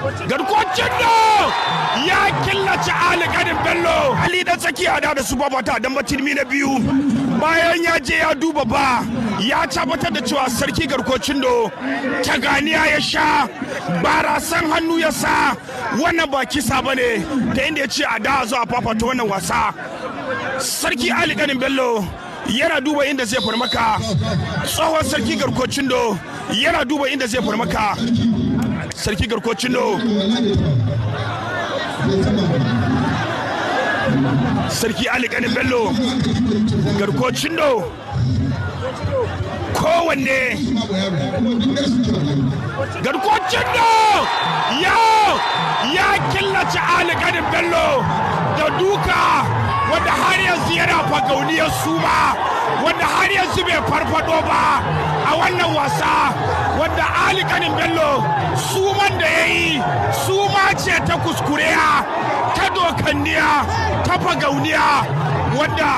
Garkuwar Cindo ya killace Ali Kanin Bello. Ali dan tsakiya da su babata dan batirmi na biyu. Bayan ya je ya duba ba ya tabbatar da cewa Sarki Garkuwar Cindo taganiya ya sha, barasan hannu ya sa, wannan ba kisa bane, ta inda ya ce a da zo a fafata wannan wasa. Sarki Ali Kanin Bello yana duba inda zai farmaka. Tsohon Sarki Garkuwar Cindo yana duba inda zai farmaka. Sarki Garkuwar Cindo, Sarki Ali Kanin Bello, Garkuwar Cindo, kowanne. Garkuwar Cindo ya killace Ali Kanin Bello da duka, wanda har yanzu yana fagauniyar suma, wanda har yanzu bai farfado ba a wannan wasa, wanda Ali Kanin Bello suman da ya yi suma ce ta kuskureya, ta dokanniya, ta fagauniya, wanda